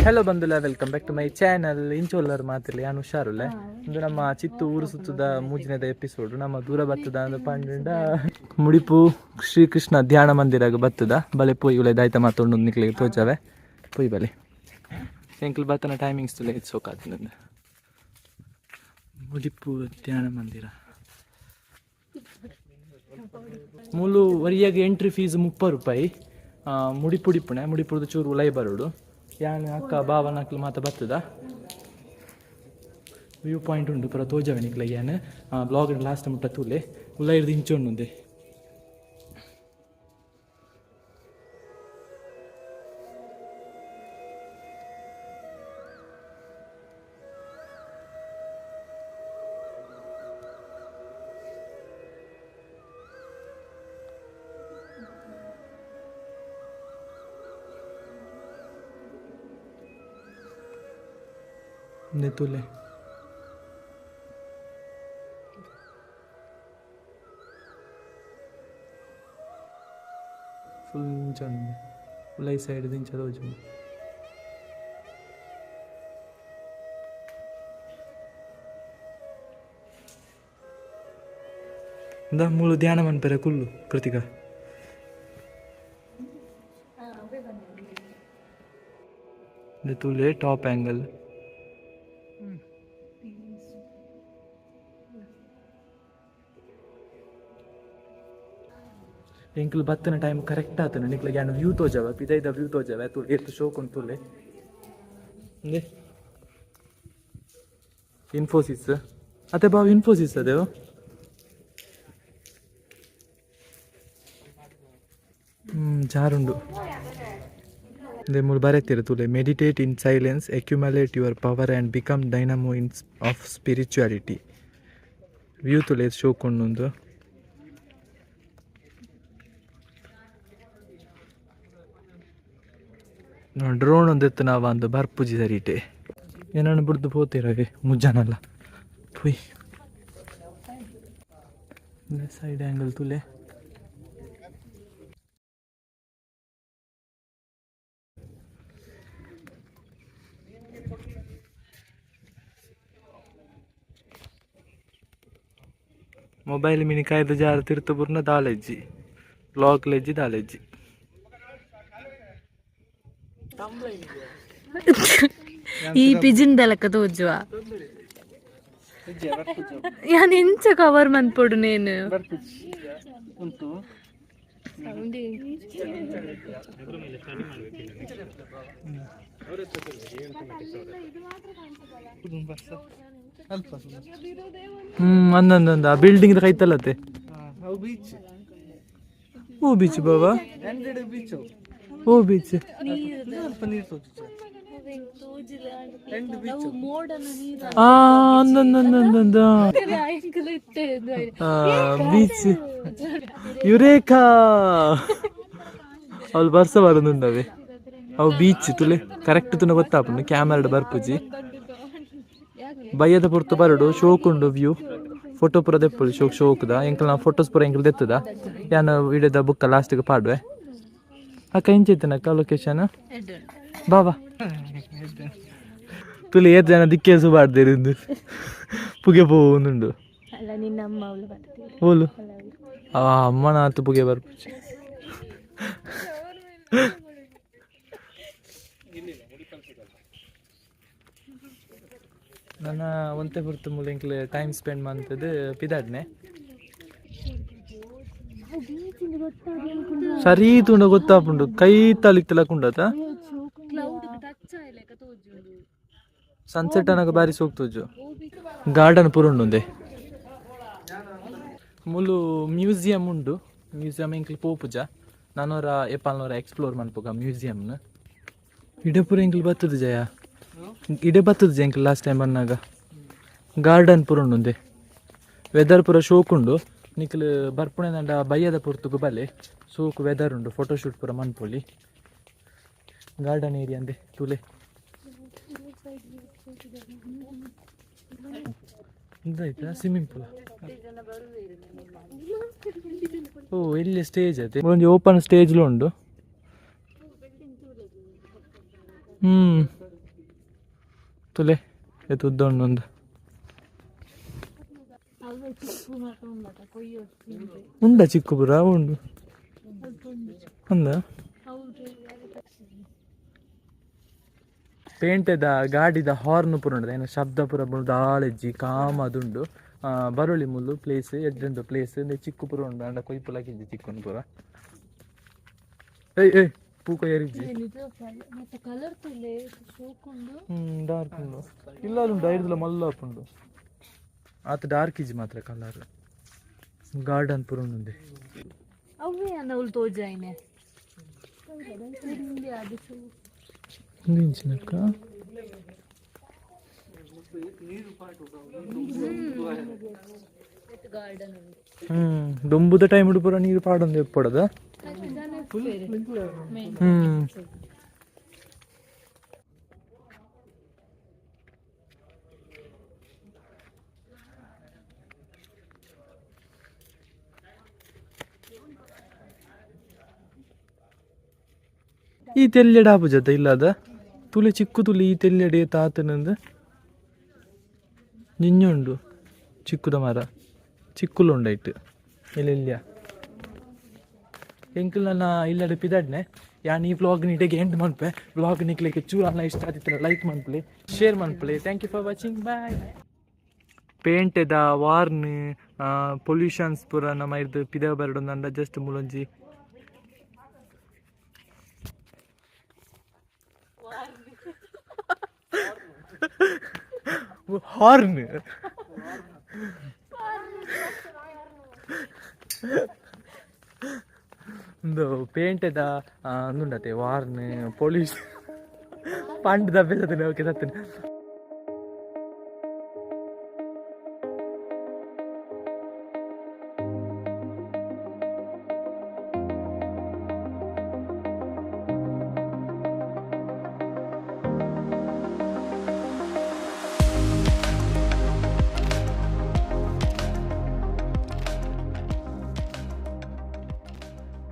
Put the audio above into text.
Hello ಬಂದುಲ, welcome back to my channel. ಇಂಚೋಲ್ಲರ್ ಮಾತಿಲ್ಲ, ಯಾನು ಹುಷಾರುಲ್ಲೆ. ಇಂದು ನಮ್ಮ ಚಿತ್ತು ಊರು ಸುತ್ತದ ಮೂಜಿನದ ಎಪಿಸೋಡ್. ನಮ್ಮ ದೂರ ಬತ್ತದ ಅಂದ್ ಪಂಡ ಮುಡಿಪು ಶ್ರೀಕೃಷ್ಣ ಧ್ಯಾನ ಮಂದಿರಾಗ ಬತ್ತದ ಬಲೆ ಪೋಯಿ ಉಲೆ ದಾಯ್ತ ಮಾತೊಂಡು ನಿಕ್ಲೆಗ್ ತೋಜಾವೆ ಪೋಯಿ ಬಲೆ. ಎಂಕ್ಲು ಬತ್ತನ ಟೈಮಿಂಗ್ಸ್ ತುಲೆ ಸೋಕಾತಂದು. ಮುಡಿಪು ಧ್ಯಾನ ಮಂದಿರ ಮೂಲು ವರಿಯಾಗ ಎಂಟ್ರಿ ಫೀಸ್ 30 ರೂಪಾಯಿ. ಮುಡಿಪುಡಿಪುಣೆ ಮುಡಿಪುರದ ಚೂರು ಉಲೈ ಬರೋಡು. ಯಾನ್ ಅಕ್ಕ ಬಾವನಕ್ಲು ಮಾತ ಬತ್ತದ. ವ್ಯೂ ಪಾಯಿಂಟ್ ಉಂಡು ಪೂರ ತೋಜವೆ ನಿಕ್ಲೆ. ಯಾನ್ ಬ್ಲಾಗ್ ಲಾಸ್ಟ್ ಮುಟ್ಟ ತೂಲೆ. ಉಲೈರ್ದು ಇಂಚೊಂಡುಂದೆ. ತೂಲೆ ಫುಲ್ ಇಂಚೊಂಡು ಉಲೈ ಸೈಡ್ ದಿಂಚ ತೋಜುಂಡು. ಇಂದ ಮೂಲು ಧ್ಯಾನ ಮನ್ಪೆರೆ ಕುಲ್ಲು ಕೃತಿಕಾ. ತೂಲೆ ಟಾಪ್ ಆ್ಯಂಗಲ್. ಎಂಕ್ಲು ಬತ್ತನ ಟೈಮ್ ಕರೆಕ್ಟ್ ಆತನ ನಿಕ್ಲೆ ಯಾನ್ ವ್ಯೂ ತೋಜವ ಪಿದೈದ ವ್ಯೂ ತೋಜವ ತೂಲೆ ಏತ್ ಶೋಕ್ ಉಂಟು ತೂಲೆ. ಇನ್ಫೋಸಿಸ್ ಅತ್ತೆ ಬಾವು, ಇನ್ಫೋಸಿಸ್ ಅದೇವು. ಜಾರುಂಡು ಇಂದೆ ಮೂಲು ಬರೆತಿರ ತೂಲೆ. Meditate in silence, accumulate your power and become dynamo in of spirituality. View ತೂಲೆ ಶೋಕ್ ಉಂಡು. ಡ್ರೋನ್ ಒಂದೆತ್ತು ನಾವು ಅಂದು ಬರ್ಪುಜಿ ಸರಿಟೆ ಏನನ್ನು ಬಿಡ್ದು ಪೋತಿರವೆ ಮುಜ್ಜನಲ್ಲ ಪುಯ್. ಸೈಡ್ ಆ್ಯಂಗಲ್ ತುಲೆ. ಮೊಬೈಲ್ ಮಿನಿ ಕಾಯ್ದ ಜಾರ ತಿರ್ತು ಬುರ್ನ ದಾಲೆಜ್ಜಿ ಬ್ಲಾಗ್ ಲೆಜ್ಜಿ ದಾಲೆಜ್ಜಿ. ಈ ಪಿಜಿನ್ ದಲಕ ತೋಜುವ ಯಾನ್ ಎಂಚ ಕವರ್ ಮನ್ಪೊಡು ನೇನು. ಅಂದಂದ ಆ ಬಿಲ್ಡಿಂಗ್ ಕೈತಲ್ಲತ್ತೆ. ಓ ಬೀಚ್ ಬಾಬಾ, ಓ ಬೀಚ್. ಅಂದಂದ ಬೀಚ್ ಯುರೇಖಾ ಅವಳು ಬರ್ಸ ಬರೋದುಂಡವೆ. ಅವು ಬೀಚ್ ತುಲೆ ಕರೆಕ್ಟ್ ತುನ ಗೊತ್ತಾಪುಂಡು ಕ್ಯಾಮರಾಡ್ ಬರ್ಪುಜಿ. ಬಯ್ಯದ ಪೊರ್ತು ಬರಡು ಶೋಕ್ ಉಂಡು ವ್ಯೂ. ಫೋಟೋ ಪೂರ ದೆಪ್ಪುಳಿ ಶೋಕ್ ಶೋಕ್ದ. ಎಂಕಲ್ ನಾವು ಫೋಟೋಸ್ ಪೂರ ಎಂಕಲ್ ದೆತ್ತದ. ಯಾನ್ ವಿಡಿಯೋದ ಬುಕ್ಕ ಲಾಸ್ಟಿಗೆ ಪಾಡುವೆ. ಅಕ್ಕ ಇಂಚಿತ್ತನಕ್ಕ ಲೊಕೇಶನ್ ಬಾಬಾ ತುಲಿ ಏತ್ ಜನ ದಿಕ್ಕೇಸು ಬಾಡ್ದೇರಿಂದು ಪುಗೆ ಪೋವುಂದುಂಡು. ಓಲು ಆ ಅಮ್ಮನ ಆತು ಪುಗೆ ಬರ್ಪುಜಿ. ನನ್ನ ಒಂತೆ ಪೊರ್ತು ಮೂಲು ಎಂಕ್ಲೆ ಟೈಮ್ ಸ್ಪೆಂಡ್ ಮಂತದು ಪಿದಾಡ್ನೆ. ಸರಿ ತುಂಡ ಗೊತ್ತಾಪುಂಡು ಕೈ ತಲಿಕ್ತಲ ಕುಂಡತ. ಸನ್ಸೆಟ್ ಅನಗ ಬಾರಿ ಸೋಕ್ ತೋಜು. ಗಾರ್ಡನ್ ಪೂರ ಉಂಡುಂದೆ. ಮೂಲು ಮ್ಯೂಸಿಯಂ ಉಂಡು. Museum ಎಂಕ್ಲು ಪೋಪುಜ ನಾನೋರ ಏಪಾಲ್ನೋರ explore ಮನ್ಪುಗ ಮ್ಯೂಸಿಯಂನ. ಇಡೆ ಪೂರ ಎಂಕ್ಲು ಬತ್ತದ ಜಯ, ಇಡೆ ಬತ್ತದ ಜಯ ಎಂಕ್ಲು ಲಾಸ್ಟ್ ಟೈಮ್ ಬಂದಾಗ. ಗಾರ್ಡನ್ ಪೂರ ಉಂಡುಂದೆ. ವೆದರ್ ಪೂರ ಶೋಕ್ ಉಂಡು. ನಿಕ್ಲು ಬರ್ಪುಣೆ ನಂಡ ಬಯ್ಯದ ಪೊರ್ತುಗು ಬಲೆ ಸೋಕು ವೆದರ್ ಉಂಡು. ಫೋಟೋಶೂಟ್ ಪೂರ ಮನ್ಪೊಲಿ. ಗಾರ್ಡನ್ ಏರಿಯಾ ಅಂದೆ ತೂಲೆ. ಇದಾಯ್ತಾ ಸ್ವಿಮ್ಮಿಂಗ್ ಪೂಲ್. ಓ ಇಲ್ಲಿ ಸ್ಟೇಜ್ ಅದೇ ಒಂಜಿ ಓಪನ್ ಸ್ಟೇಜ್ಲು ಉಂಡು. ತುಲೆ ಏತ್ ಉದ್ದ ಉಂಡು ಒಂದು. ಉಂಡ ಚಿಕ್ಕು ಪೂರ ಉಂಡು ಅಂದ. ಪೇಂಟೆದ ಗಾಡಿದ ಹಾರ್ನ್ ಪೂರ ಉಂಡು, ಏನ ಶಬ್ದ ಪೂರ ದಾಳೆಜ್ಜಿ ಕಾಮ ಅದುಂಡು. ಬರೋಳಿ ಮುಲ್ಲು ಪ್ಲೇಸ್ ಎಡ್ಡುಂಡು ಪ್ಲೇಸ್. ಚಿಕ್ಕು ಪೂರ ಉಂಡು, ಅಂಡ ಕೊಯ್ಪುಲಕಿಜ್ಜಿ ಚಿಕ್ಕುಂಡು ಪೂರ. ಏಯ್ ಏಯ್ ಪೂ ಕೊಯ್ಯರಿಜ್ಜಿ. ಡಾರ್ಕ್ ಉಂಡು, ಇಲ್ಲ ಉಂಡು ಐರ್ದಲ ಮಲ್ಲ ಉಂಡು. ಆತ ಡಾರ್ಕ್ ಇಜ್ಜಿ ಮಾತ್ರ ಕಲರ್. ಗಾರ್ಡನ್ ಪೂರ ಉಂಡು. ಅವೇ ಅನ್ನ ತೋಜಾಯಿನೆ. ಇಂಚಿನಕ್ಕ ದೊಂಬುದ ಟೈಮ್ ಪೂರ ನೀರು ಪಾಡೊಂದು ಎಪ್ಪಡದ. ಈ ತೆಲ್ಲೆಡ ಆಪುಜತ ಇಲ್ಲದ ತುಲೆ ಚಿಕ್ಕು ತುಲೆ ಈ ತೆಲ್ಲೆಡೆ ತಾತನಂದು ನಿಂಜುಂಡು. ಚಿಕ್ಕುದ ಮರ ಚಿಕ್ಕುಲು ಉಂಡೈಟ್ ಇಲ್ಲ ಎಂಕುಲ್ ನನ್ನ ಇಲ್ಲಡೆ ಪಿದಾಡ್ನೆ. ಯಾನ್ ಈ ವ್ಲಾಗ್ ನೀಟಾಗಿ ಎಂಡ್ ಮನ್ಪೆ. ವ್ಲಾಗ್ ನಿಕ್ಲೆಗ್ ಚೂರು ಅನ್ನ ಇಷ್ಟ ಆದಿತ್ತಲ್ಲ ಲೈಕ್ ಮನ್ಪುಲೆ, ಶೇರ್ ಮನ್ಪುಲೆ. Thank you for watching, bye. ಪೇಂಟೆದ ವಾರ್ನ್ ಪೊಲ್ಯೂಷನ್ಸ್ ಪೂರ ನಮ್ಮ ಇರ್ದು ಪಿದ ಬರಡೊಂದು ಜಸ್ಟ್ ಮೂಲೊಂಜಿ ಹಾರ್ನ್ ಒಂದು ಪೇಂಟೆದ ಉಂದುಂಡತೆ ವಾರ್ನ್ ಪೊಲೀಸ್ ಪಂಡ್ ದಬ್ಬೆ ಸತ್ತನೆ. ಓಕೆ ಸತ್ತನೆ.